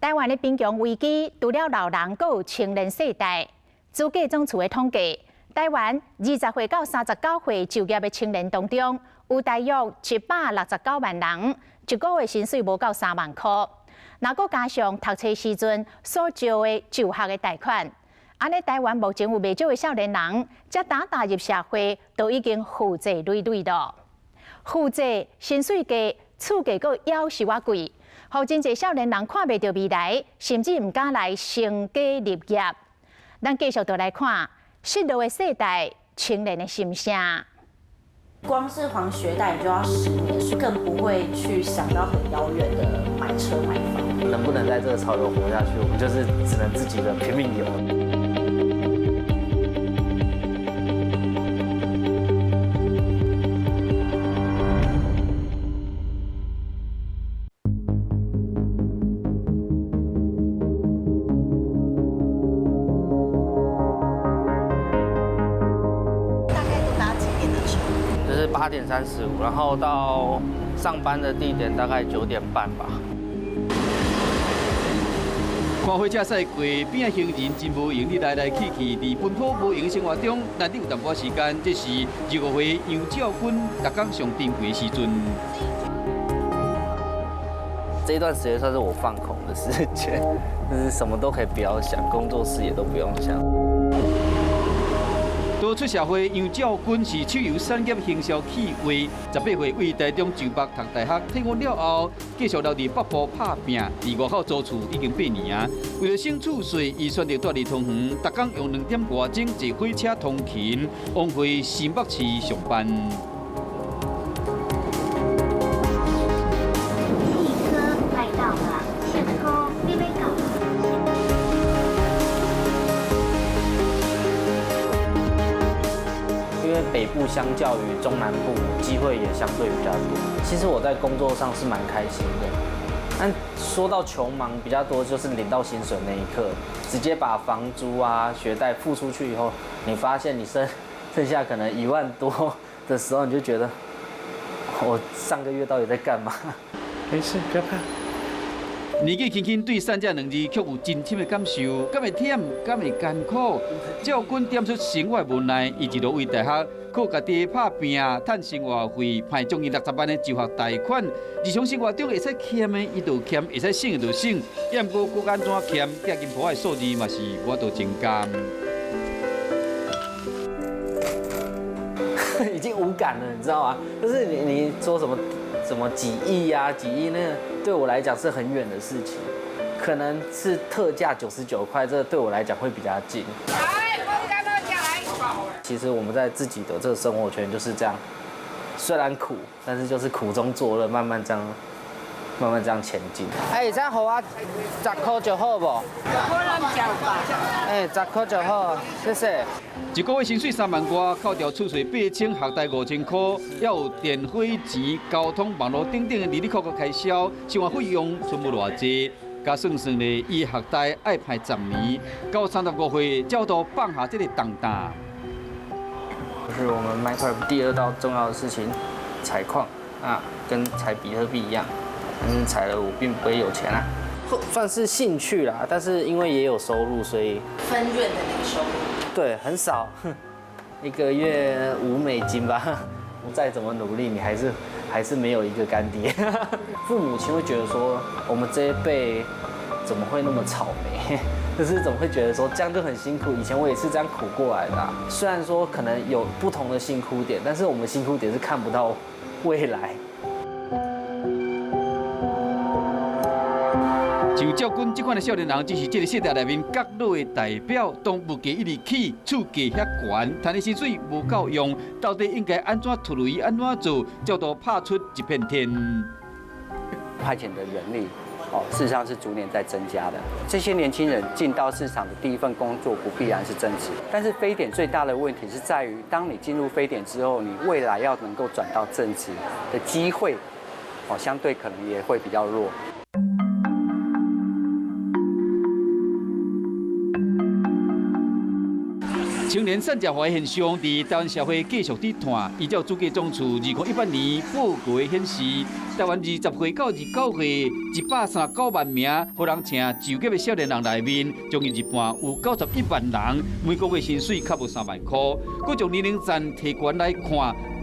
台灣的貧窮危機，除了老人，閣有青年世代。主計總處的統計，台灣20歲到39歲就業的青年當中，有大約169萬人，一個月薪水無夠3萬箍。若閣加上讀冊時陣所借的就學的貸款，按呢台灣目前有袂少的少年人，才剛踏入社會，都已經負債累累囉。負債、薪水低、厝價閣夭壽仔貴，予真濟少年人看袂著未來，甚至毋敢來成家立業。咱繼續就來看失落的世代青年的心聲。光是還學貸就要10年，更不會去想到很遙遠的買車買房。能不能在這個潮流活下去，我們就是只能自己的拼命游。大概都搭幾點的車？就是8點35，然後到上班的地點大概9點半吧。看火車駛過，邊仔行人真無閒，你來來去去，佇奔波無閒的生活中，難得有淡薄時間。這是25歲楊照君逐工上珍貴的時陣。這一段時間算是我放空的時間，就是什麼都可以不要想，工作事也都不用想。剛出社會，楊照君是手遊產業行銷企劃，18歲為台中就北讀大學，退伍了後，繼續留佇北部拍拚，佇外口租厝已經8年啊。為了省厝稅，伊選擇住佇桃園，逐工用2點外鐘坐火車通勤，往回新北市上班。北部相較於中南部，機會也相對比較多。其實我在工作上是蠻開心的，但說到窮忙比較多，就是領到薪水那一刻，直接把房租啊、學貸付出去以後，你發現你剩下可能1萬多的時候，你就覺得我上個月到底在幹嘛？沒事，不要怕。年紀輕輕對散這兩字卻有真深的感受，敢會忝，敢會艱苦。趙軍點出生活無奈，伊一路為大學靠家己拍拚，趁生活費，還將近60萬的就學貸款。日常生活中會使儉的，伊就儉；會使省的就省。毋過閣按怎儉，寄金簿的數字嘛是無法度增加。已經無感了，你知道嗎？就是你說什麼什麼幾億啊，幾億那個對我來講是很遠的事情，可能是特價99塊，這個對我來講會比較近。其實我們在自己的這個生活圈就是這樣，雖然苦，但是就是苦中作樂，慢慢這樣，慢慢這樣前進。哎，這樣予我10塊就好無？哎，10塊就好，謝謝。一個月薪水3萬外，扣掉厝稅8000，學貸5000塊，還有電火錢、交通、網路等等的哩哩扣扣開銷，生活費用存無偌濟。加算算咧，伊學貸愛還10年，到35歲才都放下這個重擔。就是我們 Minecraft 第二道重要的事情，採礦啊，跟採比特幣一樣，但是採了我並不會有錢啊，算是興趣啦，但是因為也有收入，所以分潤的那個收入，對，很少，一個月5美金吧。再怎麼努力，你還是沒有一個乾爹。父母親會覺得說，我們這一輩怎麼會那麼草莓？就是總會覺得說這樣就很辛苦。以前我也是這樣苦過來的啊。雖然說可能有不同的辛苦點，但是我們辛苦點是看不到未來。像趙軍這款的少年人，只是這個世代內面角落的代表。當物價一直起，厝價遐懸，趁的薪水無夠用，到底應該按怎突圍，按怎做，才都拍出一片天？派遣的人力，事實上是逐年在增加的。這些年輕人進到市場的第一份工作不必然是正職，但是非典最大的問題是在於，當你進入非典之後，你未來要能夠轉到正職的機會，相對可能也會比較弱。青年散食化現象佇台灣社會繼續佇湠。依照主計總處2018年報告顯示，台灣20歲到29歲139萬名予人稱就業的少年人內面，將近一半有91萬人，每個月薪水較無3萬箍。閣從年齡層提懸來看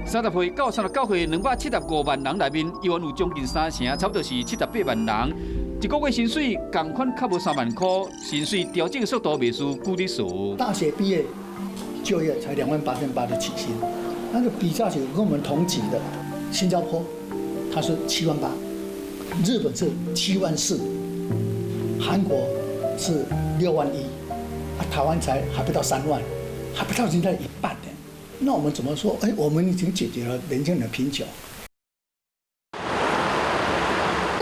，30歲到39歲275萬人內面，猶原有將近三成，差不多是78萬人，一個月薪水仝款較無三萬箍，薪水調整速度袂輸久日數。大學畢業就業才28,800的起薪，那個比較起跟我們同級的新加坡，它是7萬8，日本是7萬4，韓國是6萬1，啊，台灣才還不到3萬，還不到人家一半呢。那我們怎麼說？哎，我們已經解決了年輕人的貧窮。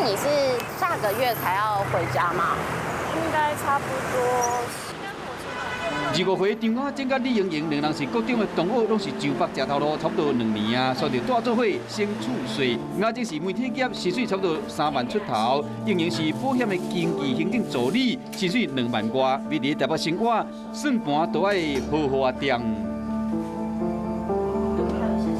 你是下個月才要回家嗎？應該差不多。25歲張雅靜佮李瑩瑩兩人是國中的同學，攏是就北食頭路，差不多2年啊，選擇蹛做伙省厝稅。雅靜是媒體業，薪水差不多3萬出頭；瑩瑩是保險的經紀行政助理，薪水2萬外。為佇台北生活，算盤都愛好好仔掂。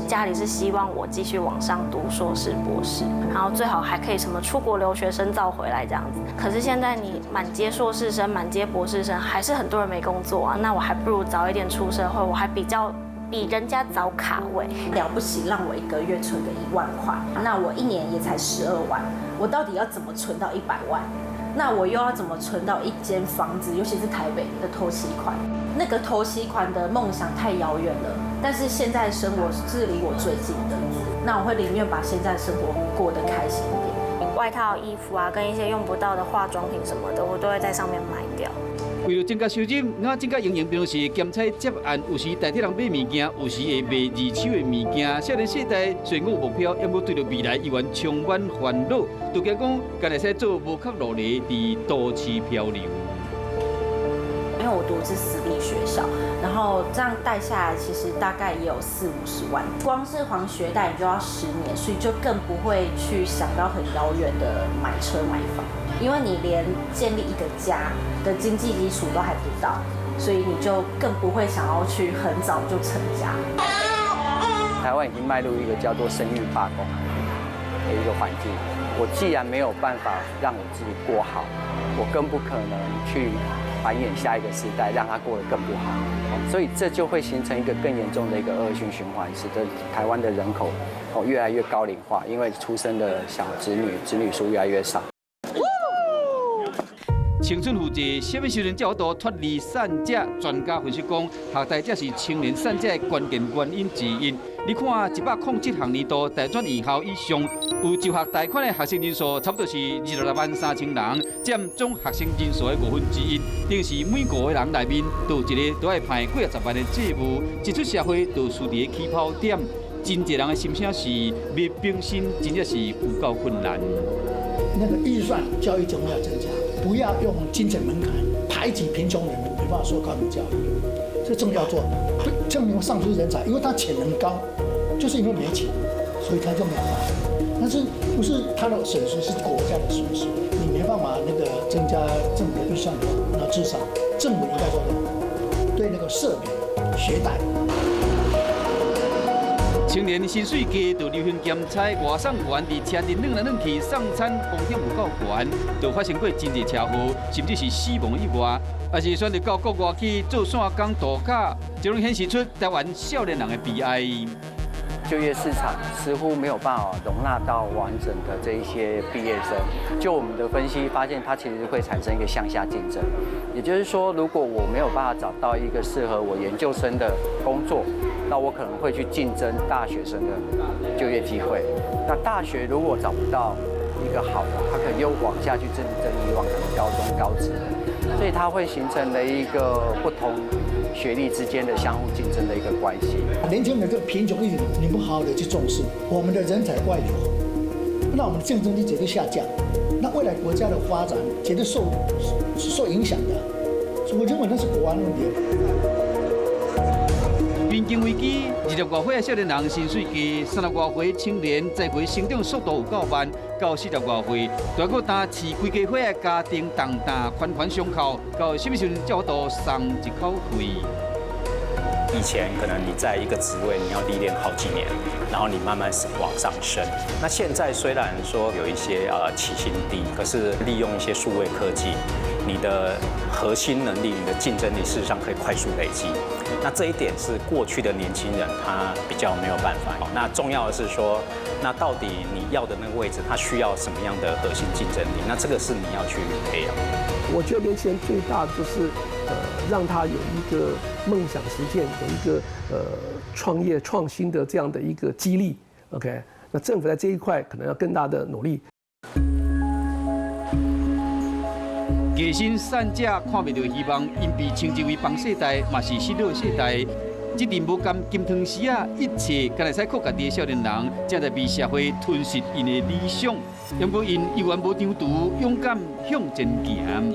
家裡是希望我繼續往上讀碩士、博士，然後最好還可以什麼出國留學深造回來這樣子。可是現在你滿街碩士生、滿街博士生，還是很多人沒工作啊。那我還不如早一點出社會，我還比較比人家早卡位。了不起，讓我一個月存個1萬塊，那我一年也才12萬，我到底要怎麼存到100萬？那我又要怎麼存到一間房子？尤其是台北的頭期款，那個頭期款的夢想太遙遠了。但是現在的生活是離我最近的，那我會寧願把現在的生活過得開心一點。外套、衣服啊，跟一些用不到的化妝品什麼的，我都會在上面買掉。為了增加收入，雅靜佮瑩瑩平常時兼差接案，有時代替人買物件，有時會賣二手的物件。少年世代雖然有目標，毋過對著未來猶原充滿煩惱，就驚講敢會使做無殼路咧，佇都市漂流。因為我讀的是私立學校，然後這樣貸下來，其實大概也有四五十萬。光是還學貸就要10年，所以就更不會去想到很遙遠的買車買房，因為你連建立一個家的經濟基礎都還不到，所以你就更不會想要去很早就成家。台灣已經邁入一個叫做生育罷工的一個環境。我既然沒有辦法讓我自己過好，我更不可能去繁衍下一個世代，讓他過得更不好。所以這就會形成一個更嚴重的一個惡性循環，使得台灣的人口越來越高齡化，因為出生的小子女子女數越來越少。青春負債，啥物時陣才有法度脫離散食？專家分析講，學貸才是青年散食的關鍵原因之一。你看，107學年度大專院校以上有就學貸款的學生人數，差不多是26萬3千人，佔總學生人數的1/5。等於是每五個人內面，就有一個都愛還幾仔十萬的債務，一出社會就輸佇起跑點。真濟人的心聲是，欲平身真正是有夠困難。那個預算教育總要增加，不要用金錢門檻排擠貧窮人，沒辦法受高等教育。這重要做，證明喪失人才，因為他潛能高，就是因為沒錢，所以他就沒有辦法。但是不是他的損失，是國家的損失。你沒辦法那個增加政府的預算的話，那至少政府應該做的，對那個赦免學貸。青年薪水低，就流行兼差，外送員佇車陣轉來轉去送餐，風險有夠懸，就發生過真濟車禍，甚至是死亡意外，抑是選擇到國外去做散工度假，這攏顯示出台灣少年人的悲哀。就業市場似乎沒有辦法容納到完整的這一些畢業生。就我們的分析發現，它其實會產生一個向下競爭。也就是說，如果我沒有辦法找到一個適合我研究生的工作，那我可能會去競爭大學生的就業機會。那大學如果找不到一個好的，他可能又往下去競爭以往可能高中、高職的，所以它會形成了一個不同學歷之間的相互競爭的一個關係。年輕人這個貧窮議題，你不好好的去重視，我們的人才外流，那我們的競爭力絕對下降，那未來國家的發展絕對受影響的。所以我認為那是國安問題。貧窮危機，20外歲的少年人薪水低，30外歲青年在過成長速度有夠慢，到40外歲，大閣擔飼規家伙的家庭重擔，環環相扣，到啥物時陣才有法度鬆一口氣？以前可能你在一個職位你要歷練好幾年，然後你慢慢是往上升。那現在雖然說有一些起薪低，可是利用一些數位科技，你的核心能力、你的競爭力，事實上可以快速累積。那這一點是過去的年輕人他比較沒有辦法。那重要的是說，那到底你要的那個位置，他需要什麼樣的核心競爭力？那這個是你要去培養。我覺得年輕人最大就是，讓他有一個夢想實現，有一個創業創新的這樣的一個激勵。OK，那政府在這一塊可能要更大的努力。低薪散者看袂著希望，𪜶被稱之為幫世代，嘛是失落世代。這陣無甘金湯匙仔，一切敢會使靠家己的少年人，正在被社會吞噬𪜶的理想。毋過𪜶猶原無張櫥，勇敢向前行。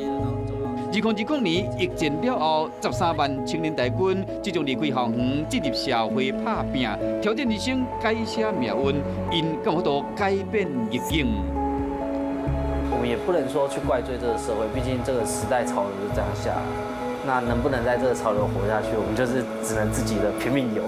2020年疫戰了後，13萬青年大軍這種離開校園，進入社會拍拚，挑戰人生，改寫命運，𪜶敢有法度改變逆境？我們也不能說去怪罪這個社會，畢竟這個時代潮流就這樣下。那能不能在這個潮流活下去，我們就是只能自己的拼命游。